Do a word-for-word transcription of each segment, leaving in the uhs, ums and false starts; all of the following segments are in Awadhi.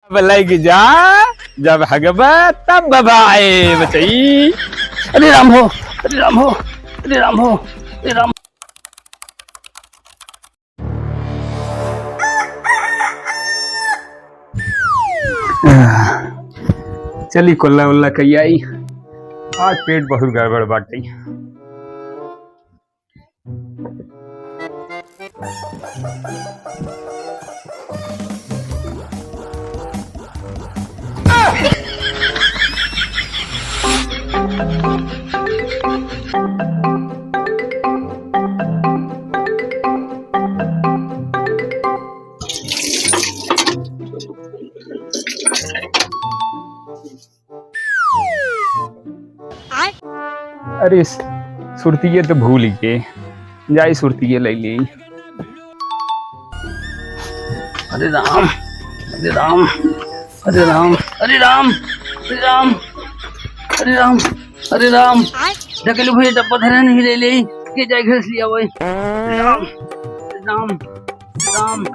अब लग जा, जब हगबा तब बबाए बचई। अरे राम हो, अरे राम हो, अरे राम हो, अरे राम। चली कुल्ला उल्ला कई आई, आज पेट बहुत गड़बड़ बाटे। अरे, सुरतिये तो भूल गए, जाई सुरतिये ले ले। अरे राम, अरे राम, अरे राम, अरे राम, अरे राम, अरे राम, अरे राम। ढकेलू भैया डब्बा धरे नहीं ले ले, के जाए घर से ले आवे। राम, राम।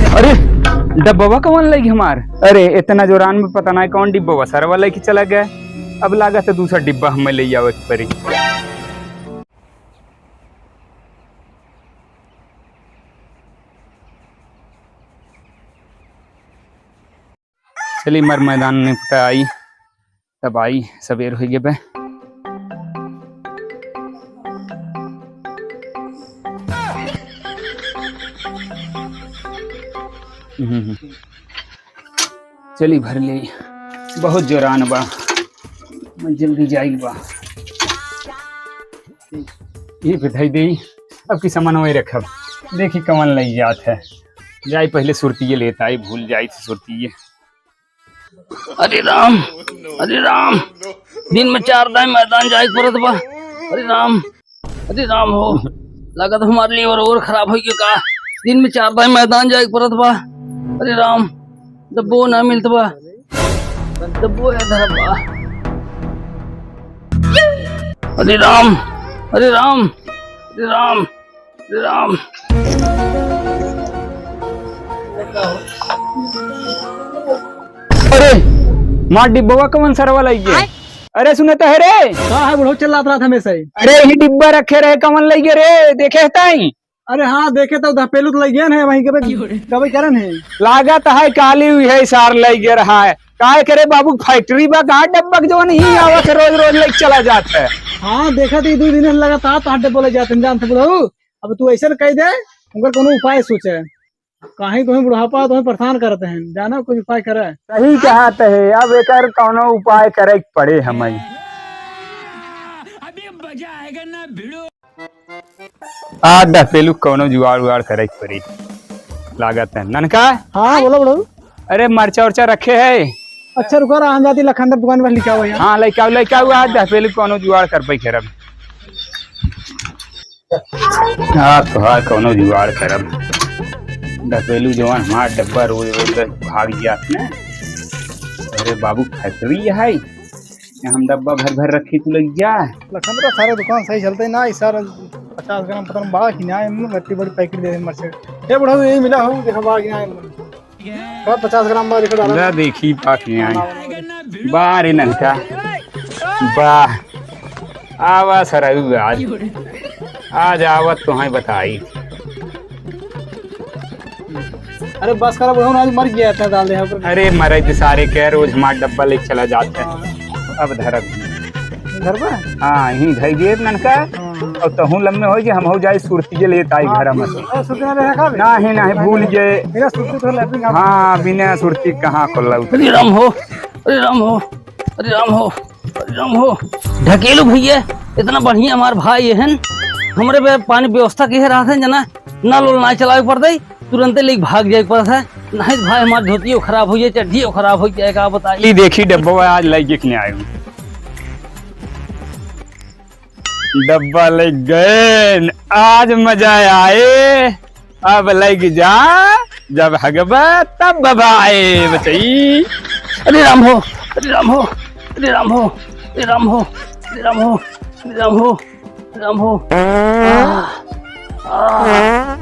अरे, डब्बवा कौन लई हमार? अरे, इतना जोरान में पता नहीं कौन डिब्बवा सरवा लेके चला गया। अब लागत है दूसरा डिब्बा हमें ले आवे के पड़ी। चली, मर मैदान निपटा आई, तब आई, सबेर होइ गए बे। हम्म, हम्म। चली, भर ले, बहुत जोरान बा, मैं जल्दी जाई बा। ये पे धई देई, अब की सामान वही रखब, देखी कौन लई जात है। जाई पहले सुरतिये लेत आई, भूल जाई थी सुरतिये। अरे राम, अरे राम, दिन में चार दाई मैदान जाए के पड़त बा। अरे राम, अरे राम हो, लागत हमार liver और खराब होइ गयो का? दिन में चार दाई मैदान जाए के पड़त बा। अरे राम, डब्बो ना मिलत बा, डब्बो है धरब बा। अरे राम, अरे राम, अरे राम। राम। अरे, मार डिब्बवा कौन सरवा लई गए? अरे, सुने तो है रे। का है बुढ़ऊ, चिल्लात रहत हमेशा ही। अरे, यही डिब्बा रखे रहे, कौन लई गए रे? देखे है ताई? अरे हाँ, देखे तो दहपेलू तो लई गए हैं, वहीं कबे, कबे करन है। लागत है काली हुई है, सार लई गए रहा है। काहे करे बाबू, factory बा, कहाँ डब्बा के जवन ही आवत है, रोज रोज लेके चला जात है। हाँ, देखा तो ये दो दिन लगातार तो डब्बा ले जाते हैं, जानते बुढ़ऊ। अब तू ऐसे न कह दे, उनकर कोनो उपाय सोचे। काहे तुम्हें बुढ़ापा तुम्हें परेशान करते हैं, जाना कुछ उपाय करे। सही कहा ते है, अब एकर कौनो उपाय करे के पड़े हमें। अभी मजा आएगा ना भिड़ो। आ दहपेलू कौनो जुगाड़ उगाड़ करे के पड़ी, लागत है। ननका? हाँ, बोलो बुढ़ऊ। अरे, मरचा उरचा रखे है? अच्छा, रुका रहा, हम जाती लखन दुकान पर लेके आओ यहाँ। हाँ, लेके आओ, लेके आओ, आ दहपेलू कौनो जुगाड़ कर पाई खैर अब। हाँ, तोहार कौनो जुगाड़ करब। दहपेलू जवान हमार डब्बा रोज रोज भाग जात ने। अरे बाबू, factory है, यहाँ हम डब्बा भर भर रखी, तू लग जा। लखन तो सारे दुकान सही चलते ना, इस साल पचास ग्राम पता नहीं बा कि ना, इतनी बड़ी बड़ी packet दे दे मरचे। ए बुढ़ऊ, यही मिला हो, देखा बा कि ना। का पचास ग्राम बा, लिख डाला। ला देखी, पाक में आई। बा रे ननका, बा। आवा सरऊ आज, आज आवत तोहई बताई। अरे बस करा बुढ़ऊ, आज मर गया था, डाल दे यहाँ पर। अरे मरे तो सारे के रोज हमार डब्बा लेके चला जाते हैं। अब धरब। घर पर? हाँ, यहीं धई देब ननका। हाँ। और तहूँ लम्बे होइ जे, हमहू जाई सुरतिये लेत आई हाँ, घर में से। अरे, सुरती ना लेना का बे? नाही, नाही, भूल जे। बिना सुरती तो लैट्रिन का हाँ, बिना सुरती कहाँ खोलला उतरी। अरे राम हो, अरे राम हो, अरे राम हो, अरे राम हो। ढकेलू भैया, इतना बढ़िया हमार भाई है, हमरे बे पानी व्यवस्था किहे रहत है जना, नल उल ना चलावे पड़ते, तुरंते लेके भाग जाए पड़त है। नहीं तो भाई हमार धोतियो खराब होइ जाए, चड्ढियो खराब होइ जाए, का बताई। ली देखी डब्बा आज लइके के नहीं आए। डब्बा लइ गए, आज मजा आए। अब लइ जा, जब हगबा तब बबाए बचई। अरे राम हो, अरे राम हो, अरे राम हो, अरे राम हो, अरे राम हो, अरे राम हो। राम हो। आ, आ।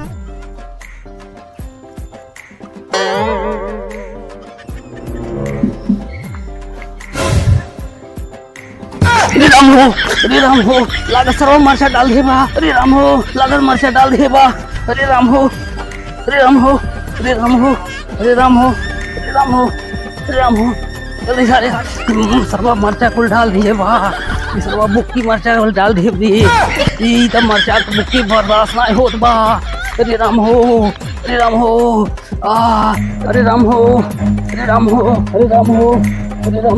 अरे राम हो, अरे राम हो, लागत सरवा मरचा डाल दिहे बा। अरे राम हो, लागत मरचा डाल दिहे बा। अरे राम हो, अरे राम हो, अरे राम हो, अरे राम हो, अरे राम हो, अरे राम हो। जल्दी सारे, हम्म, सरवा मरचा कुल डाल दिहे बा। ई सरवा बुक्की मरचा कुल डाल दिहे बा। ई त मरचा के बुक्की बर्दाश्त नाहीं होत बा। अरे राम हो, अरे राम हो, आ, अरे राम हो, अरे राम हो, अरे राम हो, अरे राम